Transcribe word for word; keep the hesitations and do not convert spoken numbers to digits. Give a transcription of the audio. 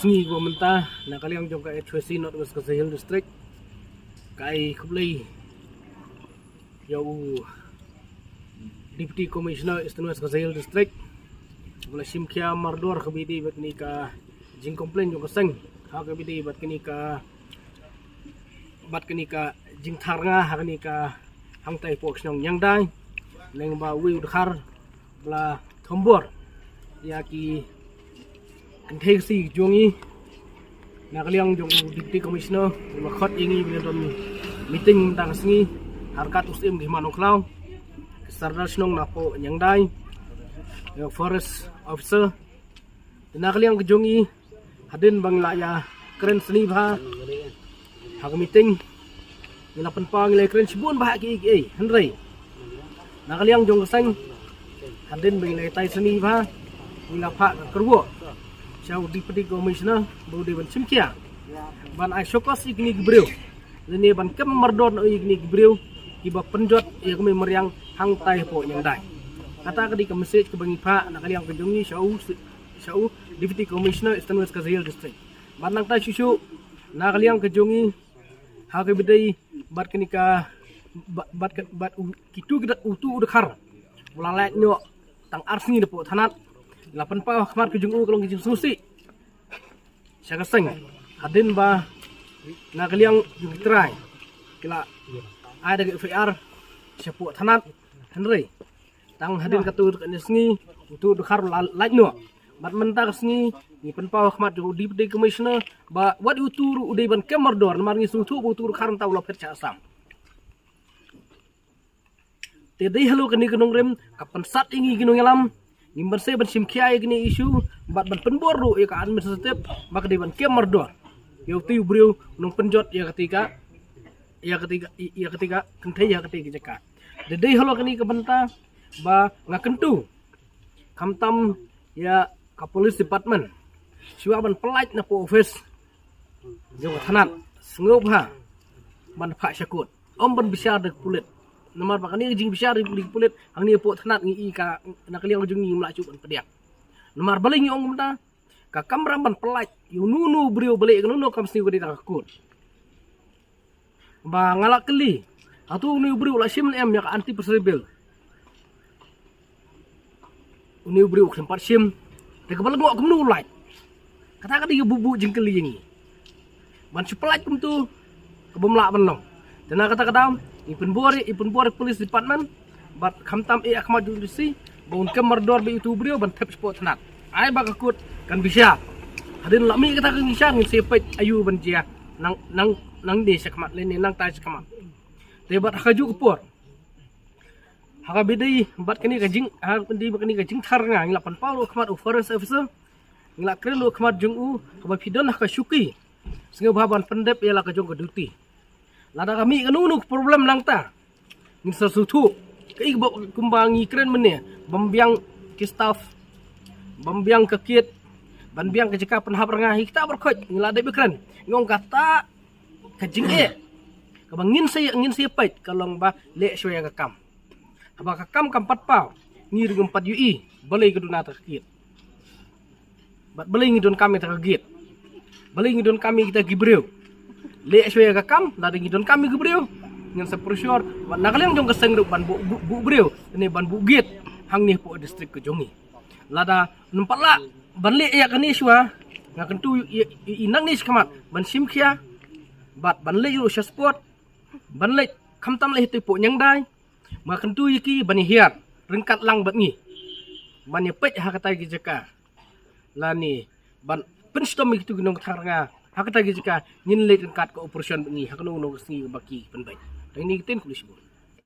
Sngi ba mynta na ka liang jong ka H Y C North West Khasi Hills District, ka ai khublei ïa u Deputy Commissioner Eastern West Khasi Hills District, ba la shim khia mardor ha kaba ïadei bad kane ka jingcomplain jong ka seng, ha kaba ïadei bad kane ka, bad kane ka jingtharnga ha kane ka hangtai hapoh shnong Niangdai, lyngba uwei u dkhar ba la thombor ïa ki kynthei Khasi jong ngi. Na ka liang jong u Deputy Commissioner u la khot ïa ngi ban don meeting mynta ka sngi, ha ryngkat u Syiem Hima Nongkhlaw, ki Sordar shnong napoh Niangdai, ïa u Forest Officer. Te na ka liang ka jong ngi, hadien ba ngi la ïakren sani bha ha ka meeting, ngi la pynpaw, ngi la ïakren shibun bha kiei kiei, hynrei na ka liang jong ka seng, hadien ba ngi la ïatai sani bha, ngi la phah ka kyrwoh sha u Deputy Commissioner ba u dei ban shim khia, ban ai show cause ïa kine ki briew, lane ban kem mardor noh ïa kine ki briew kiba pynjot ïa ka mei mariang hangtai hapoh Niangdai. Kata ka dei ka message kaba ngi phah na ka liang ka jong ngi sha u, sha u Deputy Commissioner Eastern West Khasi Hills District. Bad nangta shuh shuh, na ka liang ka jong ngi, ha kaba ïadei bad kane ka, bad, bad, bad u, kitu ki da, utu u dkhar ba la lait noh tang ar sngi napoh thanat, la pynpaw ha khmat ka jong u ka long ka jingsngewsih sha ka seng, hadien ba na ka liang jong ki trai ki la ai da ka F I R shapoh thanat, hynrei tang hadien katto katne sngi utu u dkhar u la lait noh. Bad mynta ka sngi ngi pynpaw ha khmat jong u Deputy Commissioner ba wat utu ruh u dei ban kem mardor, namar ngi sngewthuh ba utu u dkhar mynta u la phet sha Assam. Te dei halor kane ka nongrim ka pynsat ïa ngi ki nongïalam, ngim banse ban shim khia ïa kane issue, bad ban pynbor ruh ïa ka administrative ba ka dei ban kem mardor ïa utu u briew u nongpynjot ïa kata ka, ïa kata ka, ïa kata ka kynthei ha kata ka jaka. Te dei halor kane ka bynta ba nga kyntu, khamtam ïa ka police department, shuwa ban pyllait na poh office jong ka thanat, sngewbha ban phah sha court, ym ban bishar da ki pulit. Namar ba kane ka jingbishar da ki pulit hangne hapoh thanat ngi i ka, na ka liang jong ngi ngim lah shuh ban pdiang. Namar balei ngi ong kumta? Ka kamram ban pyllait ïa uno uno u briew, balei ïa kano kano ka kam sniew ka dei tang ka court. Ba nga la kylli, hato une u briew u la shim ne em ïa ka anti perjury bill? Une u briew u khlem pat shim. Te kaba lyngngoh kumno u lait? Kata ka dei ka buh buh jingkylli ïa ngi. Ban shu pyllait kumto ka bym lah ban long. Te na kata ka daw ngi pynbor, ngi pynbor police department bad khamtam eh ha khmat jong u D C ba un kem mardor bad utu u briew ban thep shapoh thanat. Ai ba ka court kan bishar. Hadien la mih kata ka bishar ngin sa peit aïu ban jia nang, nang, nangne shakhmat lane nangtai shakhmat. Te bad ha kajuh ka por, ha kaba ïadei bad kane ka jing, ha kaba ïadei bad kane ka jingtharnga, ngi la pynpaw ruh ha khmat u forest officer, ngi la kren ruh ha khmat jong u, kaba phi don ha ka shuki, sngewbha ban pyndep ïa la ka jong ka duty. Lada ka mih kano kano ka problem nangta, ngin sa sngewthuh. Kaei kaba kumba ngi kren mynne, ban biang ki staff, ban biang ka kit, ban biang ka jaka pynhap rnga, hi kita baroh khoit ngi la dep ïakren. Ngi ong kata ka jingeh kaba ngin sa, ngin sa peit ka long ba leh shuwa ïa ka kam. Haba ka kam kam pat paw, ngi ruh ngim pat ïohi balei ka duna ta ka kit. Bad balei ngi donkam ïa ta ka kit? Balei ngi donkam ïa kita ki briew? Leh shuwa ïa ka kam, lada ngi donkam ïa ki briew, ngin sa pressure bad na ka liang jong ka seng ruh ban buh, buh, buh briew ne ban buh kit hangne hapoh district ka jong ngi. Lada ym pat lah ban leh ïa kane shuwa, nga kyntu ïa, ïa, ïa nangne shakhmat ban shim khia bad ban leit ruh sha spot, ban leit khamtam leit hapoh Niangdai. Nga kyntu ïa ki ban ïa hiar ryngkat lang bad ngi ban ïa peit ha kata ki jaka, lane ban pynshitom ïa kitu ki nongtharnga ha kata ki jaka. Ngin leit ryngkat ka operation bad ngi ha kano kano ka sngi ba ki pynbeit. Te ïa kine ki ktien, khublei shibun.